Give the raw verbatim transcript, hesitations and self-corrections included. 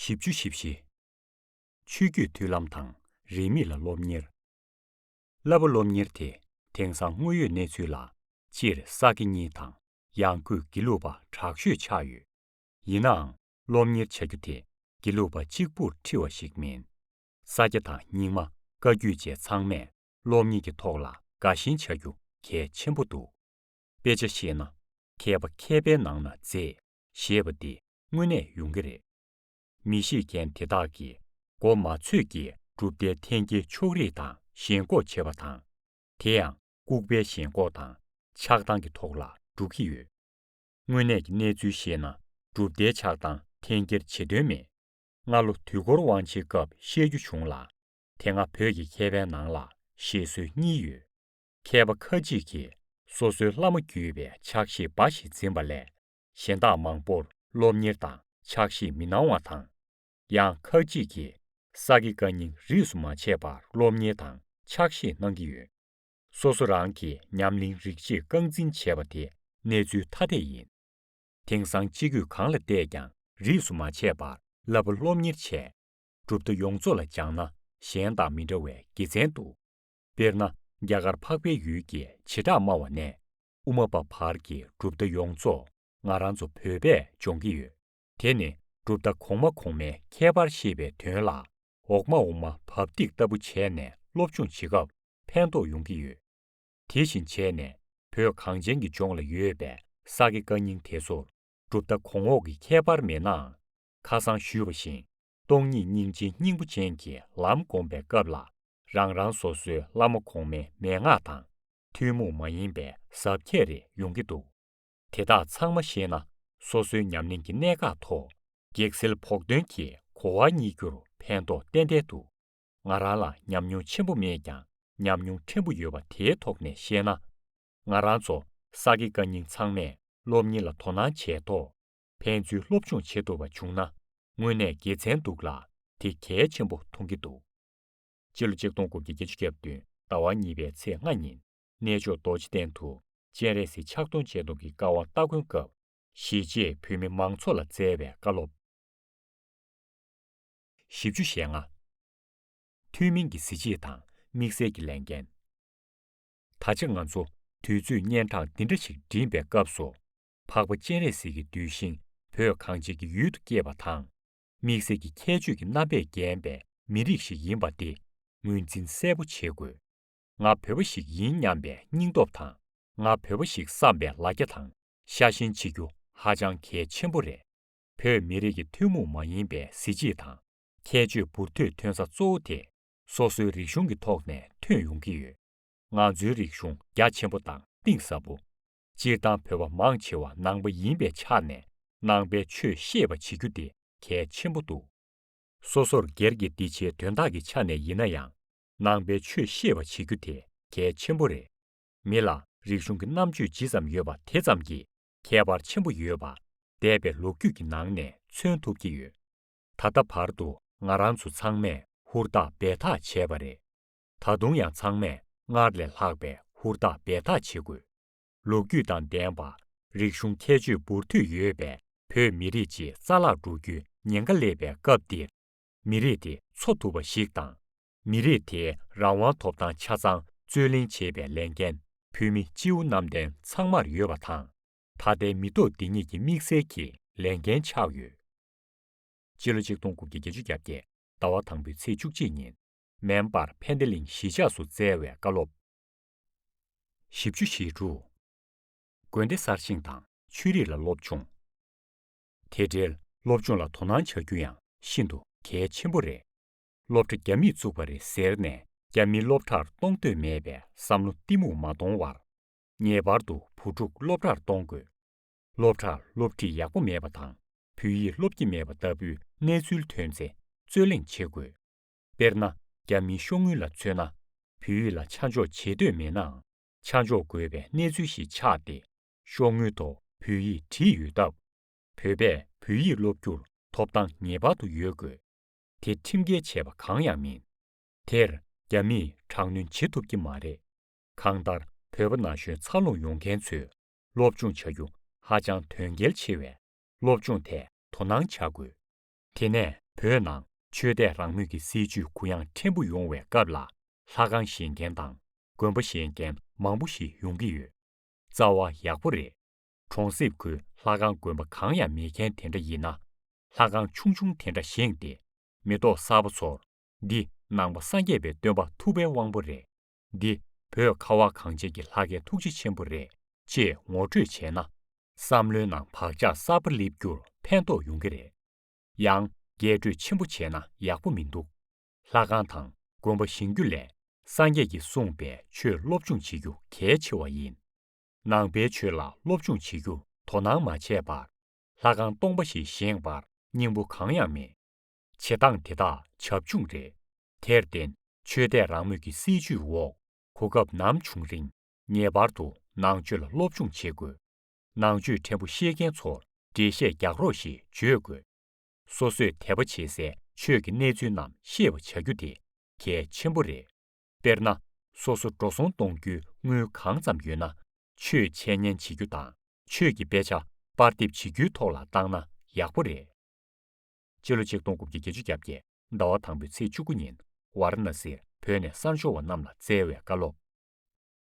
བཞི་བཅུ་ཞེ་བཞི། ཆོས་བརྒྱུད་མཐུན་ལམ་དང་རིས་མེད་ལ་སློབ་གཉེར། བསླབ་པ་སློབ་གཉེར་དེ་དེང་སང་དངོས་ཡོད་གནས་ཚུལ་ལ་སྤྱིར་ས་དགེ་གཉིས་དང་ཡང་སྒོས་དགེ་ལུགས་པ་དྲག་ཤོས་ཆགས་ཡོད། ཡིན་ནའང་སློབ་གཉེར་བྱ་རྒྱུ་དེ་དགེ་ལུགས་པ་གཅིག་པུར་འཁྲི་བ་ཞིག་མིན། ས་སྐྱ་དང་རྙིང་མ། བཀའ་བརྒྱུད་བཅས་ཚང་མས་སློབ་གཉེར་གྱི་ཐོག་ལ་དགའ་ཞེན་བྱ་རྒྱུ་གལ་ཆེན་པོ་འདུག་དཔེ་ཆ་བཤད་ན། མཁས་པ་མཁས་པའི་ནང་ན་མཛེས་ཞེས་པ་འདི་དངོས་གནས་ཡོང་གི་རེད། མི་ཤེས་མཁན་དེ་དག་གིས་མགོ་མ་ཚོས་ཀྱིས་གྲུབ་མཐའི་འཐེན་འཁྱེར་ཕྱོགས་རིས་དང་ཞེན་ཁོག་བྱེད་པ་དང་། དེ་ཡང་ལྐུགས་པའི་ཞེན་ཁོག་དང་ཆགས་སྡང་གི་ཐོག་ལ་འགྲོ་གི་ཡོད། དངོས་གནས་ཀྱི་གནས་ཚུལ་བཤད་ན། གྲུབ་མཐའི་ཆགས་སྡང་འཐེན་འཁྱེར་བྱེད་དོན་མེད། སྔ་ལོ་དུས་འཁོར་དབང་ཆེན་སྐབས་བཤད་རྒྱུ་བྱུང་ལ། དེ་སྔ་བོད་ཀྱི་མཁས་པའི་ནང་ལ་བཤད་སྲོལ་གཉིས་ཡོད། མཁས་པ་ཁ་ཅིག་གིས་སོ་སོའི་བླ་མ་བརྒྱུད་པའི་ཕྱག་བཞེས་འབའ་ཞིག་འཛིན་པ་ལས། གཞན་དག་མང་པོར་སློབ་གཉེར་དང་ཕྱག་བཞེས་མི་གནང་བ་དང་། ཡང་ཁ་ཅིག་གིས་ས་དགེ་བཀའ་རྙིང་རིས་སུ་མ་ཆད་པར་སློབ་གཉེར་དང་ཕྱག་བཞེས་གནང་གི་ཡོད། སོ་སོ་རང་གིས་ཉམས་ལེན་རིགས་གཅིག་རྐང་འཛིན་བྱས་པ་དེ་གནས་ཚུལ་ཐ་དད་ཡིན། དེང་སང་སྤྱི་སྒོས་གང་ལ་བལྟས་ཀྱང་རིས་སུ་མ་ཆད་པར་བསླབ་པ་སློབ་གཉེར་བྱས། གྲུབ་མཐའ་ཡོངས་རྫོགས་ལ་སྦྱངས་ན་གཞན་དང་མི་འདྲ་བའི་དགེ་མཚན་འདུག་དཔེར་ན། རྒྱ་གར་འཕགས་པའི་ཡུལ་གྱི་བྱེ་བྲག་སྨྲ་བ་ནས་དབུ་མ་པ་བར་གྱི་གྲུབ་མཐའ་ཡོངས་རྫོགས་ང་རང་ཚོ་བོད་པས་སྦྱོང་གི་ཡོད། དེ་ནི་གྲུབ་མཐའ་གོང་མ་གོང་མའི་ཁྱད་པར་ཤེས་པའི་དོན་ལ། འོག་མ་འོག་མ་བབས་ཏིག་ལྟ་བུ་བྱས་ནས་སློབ་སྦྱོང་བྱེད་སྐབས་ཕན་ཐོགས་ཡོང་གི་ཡོད། དེ་བཞིན་བྱས་ནས་བོད་གངས་ཅན་གྱི་ལྗོངས་ལ་ཡོད་པའི་ས་དགེ་བཀའ་རྙིང་དེ་ཚོར་གྲུབ་མཐའ་གོང་འོག་གི་ཁྱད་པར་མེད་ནའང་། ཁ་སང་ཞུས་པ་བཞིན་སྟོང་ཉིད་སྙིང་རྗེའི་སྙིང་པོ་ཅན་གྱི་ལམ་བསྒོམ་པའི་སྐབས་ལ། རང་རང་སོ་སོའི་བླ་མ་གོང་མའི་མན་ངག་དང་ཐུན་མོང་མ་ཡིན་པའི་ཟབ་ཁྱད་རེ་ཡོང་གི་འདུག་དེ་དག་ཚང་མ་ཤེས་ན། སོ་སོའི་ཉམས་ལེན་གྱི་གནད་འགག་ཐོག་གེགས་སེལ་བོགས་འདོན་གྱི་གོ་བ་རྙེད་རྒྱུར་ཕན་ཐོགས་ཏན་ཏན་འདུག་ང་རང་ལ་ཉམས་མྱོང་ཆེན་པོ་མེད་ཀྱང་། ཉམས་མྱོང་ཕྲན་བུ་ཡོད་པ་དེའི་ཐོག་ནས་བཤད་ན། ང་རང་ཚོ་ས་དགེ་བཀའ་རྙིང་ཚང་མས་སློབ་གཉེར་ལ་དོ་སྣང་བྱས་ཐོག་ཕན་ཚུན་སློབ་སྦྱོང་བྱེད་ཐུབ་པ་བྱུང་ན། དངོས་གནས་དགེ་མཚན་འདུག་ལ། དེ་གལ་ཆེན་པོ་མཐོང་གི་འདུག་སྤྱི་ལོ་ཆིག་སྟོང་དགུ་བརྒྱ་བརྒྱད་ཅུ་གྱ་བདུན་ཟླ་བ་གཉིས་པའི་ཚེས་ལྔ་ཉིན། གནས་མཆོག་རྡོ་རྗེ་གདན་དུ་སྤྱན་རས་གཟིགས་ཕྱག་སྟོང་མཆོད་སྡོང་གི་བཀའ་དབང་སྟ་གོན་སྐབས། གཞིས་བྱེས་བོད་མི་མང་ཚོགས་ལ་སྩལ་བའི་བཀའ་སློབ། བཞི་བཅུ་ཞེ་ལྔ། ཐུན་མིན་གྱི་གཟི་བརྗིད་དང་དམིགས་བསལ་གྱི་ལས་འགན། ད་ཆ་ང་ཚོ་དུས་ཚོད་སྙན་གྲགས་འདི་འདྲ་ཞིག་འགྲིམ་པའི་སྐབས་སུ། འཕགས་པ་སྤྱན་རས་གཟིགས་ཀྱི་གདུལ་ཞིང་བོད་གངས་ཅན་གྱི་ཡུལ་དུ་སྐྱེས་པ་དང་། དམིགས་བསལ་གྱི་ཁྱད་ཆོས་ཀྱི་རྣམ་པས་བརྒྱན་པའི་མི་རིགས་ཤིག་ཡིན་པ་དེ་ངོས་འཛིན་གསལ་པོ་བྱེད་དགོས། ང་བོད་པ་ཞིག་ཡིན་སྙམ་པའི་སྙིང་སྟོབས་དང་། ང་བོད་པ་ཞིག་བསམ་པའི་ལ་རྒྱ་དང་ཤ་ཞེན་བྱེད་རྒྱུ་ཧ་ཅང་གལ་ཆེན་པོ་རེད། བོད་མི་རིགས་ཀྱི་ཐུན་མོང་མ་ཡིན་པའི་གཟི་བརྗིད་དང་། ཁྱད་ཆོས་འབུར་ཐོན་ཐོན་ས་གཙོ་བོ་དེ་སོ་སོའི་རིག་གཞུང་གི་ཐོག་ནས་ཐོན་ཡོང་གི་ཡོད། ང་ཚོའི་རིག་གཞུང་རྒྱ་ཆེན་པོ་དང་གཏིང་ཟབ་པོ། སྤྱིར་བཏང་བོད་པ་མང་ཆེ་བ་ནང་པ་ཡིན་པའི་ཆ་ནས་ནང་པའི་ཆོས་ཤེས་པ་བྱེད་རྒྱུ་དེ་གལ་ཆེན་པོ་འདུག་སོ་སོར་སྒེར་གྱི་འདི་བྱའི་དོན་དག་གི་ཆ་ནས་ཡིན་ན་ཡང་། ནང་པའི་ཆོས་ཤེས་པ་བྱེད་རྒྱུ་དེ་གལ་ཆེན་པོ་རེད། མི་ལ་རིག་གཞུང་གི་རྣམ་དཔྱོད་ཇི་ཙམ་ཡོད་པ་དེ་ཙམ་གྱིས་ཁྱད་པར་ཆེན་པོ་ཡོད་པ་འདས་པའི་ལོ་རྒྱུས་ཀྱི་ནང་ནས་མཚོན་ཐུབ་ཀྱི་ཡོད། ད་ལྟ་བར་དུ་ང་རང་ཚོ་ཚང་མས་ཧུར་ཐག་འབད་ཐག་བྱས་པ་རེད། ད་དུང་ཡང་ཚང་མས་སྔར་ལས་ལྷག་པའི་ཧུར་ཐག་འབད་ཐག་བྱེད་དགོས། ལོ་རྒྱུས་དང་ལྡན་པ། རིག་གཞུང་ཁྱད་ཆོས་འབུར་དོད་ཡོད་པའི་བོད་མི་རིགས་ཅིག་རྩ་བརླག་འགྲོ་རྒྱུའི་ཉེན་ཁ་སླེབས་པའི་སྐབས་འདིར། མི་རིགས་དེ་འཚོ་ཐུབ་པ་ཞིག་དང་། མི་རིགས་དེའི་རང་དབང་ཐོབ་ཐང་ཆ་ཚང་རྩོད་ལེན་བྱེད་པའི་ལས་འགན་བོད་མི་སྤྱི་བོ་གནམ་བསྟན་ཚང་མར་ཡོད་པ་དང་། ད་ལྟའི་མི་ཐོག་འདི་ཉིད་ཀྱི་དམིགས་བསལ་གྱི་ལས་འགན་ཆགས་ཡོད། སྤྱི་ལོ་ཆིག་སྟོང་དགུ་བརྒྱ་བརྒྱད་ཅུ་གྱ་བརྒྱད་ཟླ་བ་དང་པོའི་ཚེས་བཅུ་གཅིག་ཉིན། སྨན་པར་ཕན་བདེ་གླིང་གཞིས་ཆགས་སུ་བསྩལ་བའི་བཀའ་སློབ། བཞི་བཅུ་ཞེ་དྲུག་དགོན་སྡེ་གསར་བཞེངས་དང་ཆོས་རིག་ལ་སློབ་སྦྱོང་། དེ་འབྲེལ་སློབ་སྦྱོང་ལ་དོ་སྣང་བྱ་རྒྱུ་ཡང་ཤིན་ཏུ་གལ་ཆེན་པོ་རེད། སློབ་གྲྭ་རྒྱ་མིས་བཙུགས་པ་རེད་ཟེར་ནས་རྒྱ་མིའི་སློབ་གྲྭར་གཏོང་འདོད་མེད་པའི་བསམ་བློ་གཏི་མུག་མ་གཏོང་བར། ངེས་པར་དུ་བུ་ཕྲུག་སློབ་གྲྭར་གཏོང་དགོས། སློབ་གྲྭར་སློབ་ཁྲིད་ཡག་པོ་མེད་པ་དང་བོད་ཡིག་སློབ་ཀྱི་མེད་པ་ལྟ་བུའི་གནས་ཚུལ་ཐོན་ཚེ་རྩོད་གླེང་བྱེད་དགོས། དཔེར་ན། རྒྱ་མིའི་ཤོག་དངུལ་ལ་མཚོན་ན། བོད་ཡིག་ལ་ཆ་འཇོག་བྱེད་འདོད་མེད་ནའང་། ཆ་འཇོག་དགོས་པའི་གནས་ཚུལ་ཞིག་ཆགས་ཏེ། ཤོག་དངུལ་ཐོག་བོད་ཡིག་བྲིས་ཡོད་སྟབས། བོད་པས་བོད་ཡིག་སློབ་རྒྱུར་ཐོབ་ཐང་ངེས་པར་དུ་ཡོད་དགོས། དེ་ཁྲིམས་འགལ་བྱས་པ་གང་ཡང་མིན། དེར་རྒྱ་མིས་དྲག་གནོན་བྱེད་ཐུབ་ཀྱི་མ་རེད། གང་ལྟར་བོད་པ་ན་གཞོན་འཚར་ལོངས་ཡོང་མཁན་ཚོས་སློབ་སྦྱོང་བྱ་རྒྱུ་ཧ་ཅང་དོན་གལ་ཆེ་བས། སློབ་སྦྱོང་ཐད་དོ་སྣང་བྱ་དགོས། དེ་ནས་ བོད་ནང་ཆོས་དད་རང་མོས་ཀྱི་སྲིད་བྱུས་གུ་ཡངས་ཕྲན་བུ་ཡོང་བའི་སྐབས་ལ། ལྷ་ཁང་བཞེངས་མཁན་དང་དགོན་པ་བཞེངས་མཁན་མང་པོ་ཞིག་ཡོང་གི་ཡོད། རྩ་བ་ཡག་པོ་རེད། གྲོང་གསེབ་ཁུལ་ལྷ་ཁང་དགོན་པ་གང་ཡང་མེད་མཁན་དེ་འདྲ་ཡིན་ན། ལྷ་ཁང་ཆུང་ཆུང་དེ་འདྲ་བཞེངས་ཏེ། མི་ཐོག་གསར་པ་ཚོར། འདི་ནང་པ་སངས་རྒྱས་པའི་སྟོན་པ་ཐུབ་པའི་དབང་པོ་རེད། འདི་བོད་ཁ་བ་གངས་ཅན་གྱི་ལྷ་སྐལ་ཐུགས་རྗེ་ཆེན་པོ་རེད། ཅེས་ངོ་སྤྲོད་བྱས་ན། བསམ་བློའི་ནང་བག་ཆགས་གསར་པ་སླེབས་རྒྱུར་ཕན་ཐོགས་ཡོང་གི་རེད། ཡང་རྒྱས་སྤྲོས་ཆེན་པོ་བྱས་ན་ཡག་པོ་མི་འདུག་ལྷ་ཁང་དང་དགོན་པ་བཞེངས་རྒྱུ་ལས། སངས་རྒྱས་ཀྱིས་གསུངས་པའི་ཆོས་སློབ་སྦྱོང་བྱེད་རྒྱུ་གལ་ཆེ་བ་ཡིན། ནང་པའི་ཆོས་ལ་སློབ་སྦྱོང་བྱེད་རྒྱུར་དོ་སྣང་མ་བྱས་པར། ལྷ་ཁང་སྟོང་པ་ཞིག་བཞེངས་པར་སྙིང་པོ་གང་ཡང་མེད། བྱེད་སྟངས་དེ་དག་བྱབ་ཆུང་རེད། དེར་བརྟེན། ཆོས་དད་རང་མོས་ཀྱི་སྲིད་བྱུས་འོག་གོ་སྐབས་ནམ་བྱུང་རིང་། ངེས་པར་དུ་ནང་ཆོས་ལ་སློབ་སྦྱོང་བྱེད་དགོས། ནང་ཆོས་ཕྲན་བུ་ཤེས་མཁན་ཚོར་འགྲེལ་བཤད་རྒྱག་རོགས་ཞེས་བརྗོད་དགོས། སོ་སོས་དད་པ་བྱེད་སའི་ཆོས་ཀྱི་གནས་ཚུལ་རྣམས་ཤེས་པ་བྱ་རྒྱུ་དེ་གལ་ཆེན་པོ་རེད། དཔེར་ན། སོ་སོ་འགྲོ་སོང་གཏོང་རྒྱུའི་དངུལ་གང་ཙམ་ཡོད་ན། ཆོས་འཆད་ཉན་བྱེད་རྒྱུ་དང་ཆོས་ཀྱི་དཔེ་ཆ་པར་འདེབས་བྱེད་རྒྱུའི་ཐོག་ལ་བཏང་ན་ཡག་པོ་རེད། སྤྱི་ལོ་ཆིག་སྟོང་དགུ་བརྒྱ་བརྒྱད་ཅུ་གྱ་བརྒྱད་ཟླ་བ་དང་པོའི་ཚེས་བཅུ་དགུ་ཉིན་ཝཱ་ར་ཎ་སིར་བོད་ནས་གསར་འབྱོར་བ་རྣམས་ལ་བསྩལ་བའི་བཀའ་སློབ།